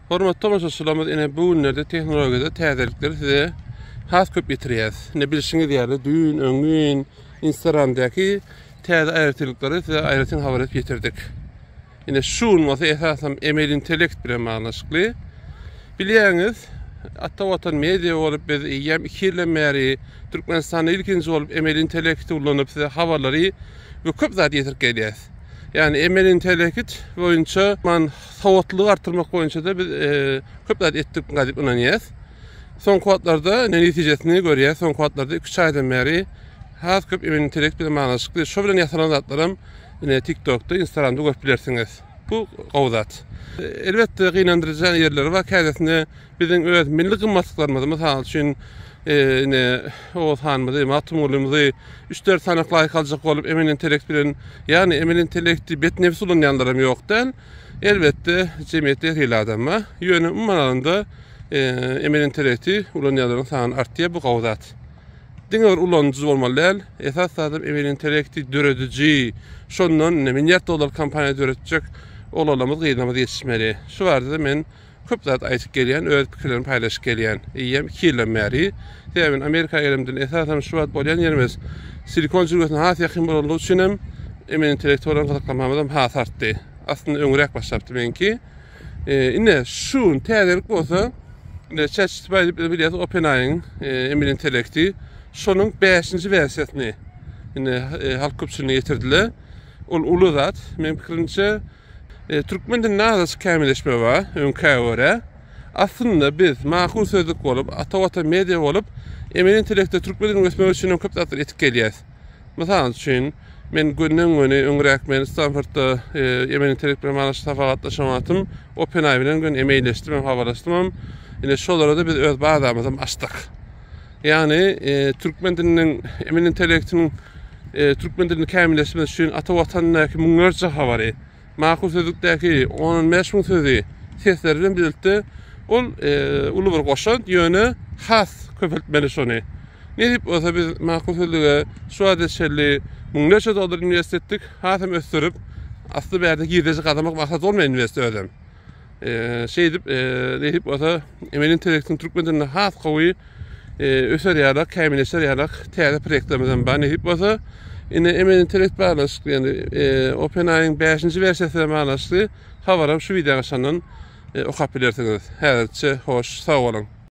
Hormatly tomaşaçylarymyz ine bu günlerde tehnologiýada täzelikleri size has köp ýetirýäris. Ine bilşiňiz ýaly düýn, öňňin Instagramdaky täze aýratynlyklary size aýratyn habar edip ýetirdik. Ine şu gün bolsa esasam emeli intellekt bilen baglanyşykly. Bilýäňiz, Ata Watan Media bolup biz eýýäm 2 ýyldan bäri Türkmenistanda ilkinji bolup emeli intellekti ulanyp size habarlary we köp zat ýetirip gelýäris. Ýagny emeli intellekt boýunça man sowatlylygy artdyrmak boýunça-da biz köp zat etdik diýip ynanýarys. Soňky wagtlarda ine netijesini görýäris. Soňky wagtlarda 2-3 aýdan bäri has köp emeli intellekt bilen baglanyşykly şo bilen ýasalan zatlaram ine TikTokda, Instagramda görüp bilersiňiz. Bu gowy zat. Elbetde gynandyryjy ýerleri bar. Kädesinde biziň öz milli gymmatlyklarymyzy, mysal üçin, ine Oguz hanymyzy, Magtymgulymyzy üç-dört sany laýk aljak bolup emeli intellekt bilen, ýagny emeli intellekti betnebis ulanýanlaram ýok däl. Elbetde, jemgyýetde her hili adam bar. Ýöne umuman alanda emeli intellekti ulanýanlaryň sany artýar, bu gowy zat. Diňe bir ulanyjy bolmaly däl, esas zadam emeli intellekti dörediji, şondan ine milliard dollar kompaniýa döretjek oglanlarymyz, gyzlarymyz ýetişmeli. Şu barada men köp zat aýdyp gelýän, öz pikirlerimi paýlaşyp gelýän. Eýýäm 2 ýyldan bäri. Sebäbi men Amerika gelemden esasam şu wagt bolýan ýerimiz Silikon jülgesine has ýakyn bolanlygy üçin hem emeli intellekte bolan gyzyklanmamyzam has artdy. Aslynda öňräk başlapdy meňki. Ine şu gün täzelik bolsa ine ChatGPT diýip biz bilýäris OpenAI-iň emeli intellekti. Şonuň 5-nji wersiýasyny ine halk köpçüligine ýetirdiler. Ol uly zat. Meň pikirimçe Türkmen dilinde azajyk kämilleşme bar öňkä görä. Aslynda biz Makul sözlük bolup, Ata Watan media bolup, emeli intellektde türkmen diliniň ösmegi üçin hem köp zatlar etip gelýäs. Mysal üçin, men gönden-göni öňräk men Stanfordda emeli intellekt bilen baglanyşykly sapaga gatnaşan wagtym OpenAI bilen göni emailleşdim hem habarlaşdym hem. Ine şolara-da biz öz bazamyzam açdyk. Ýagny türkmen diliniň emeli intellektiniň türkmen dilini kämilleşdirmek üçin Ata Watandaky müňlerçe habary, Makul sözlükdäki on-on 5 müň sözi sesleri bilen birlikde ol uly bir goşant, ýöne has köpeltmeli şony. Nesip bolsa biz Makul sözlüge şu wagta çenli müňlerçe dollar inwest etdik, hasam ösdürip, asly bärde girdeji gazanmak maksat bolmaýar inwest özem. Şeýdip, nesip bolsa, emeli intellektiň türkmen dilinde has gowy öser ýalak, kämilleşer ýalak täze proýektlerimiz hem bar nesip bolsa. Indi emeli intellekt baglanyşykly, ýagny OpenAI-iň 5-nji wersiýasy bilen baglanyşykly habaram şu wideoň aşagyndan okap bilersiňiz. Häzirlikçe hoş, sag boluň.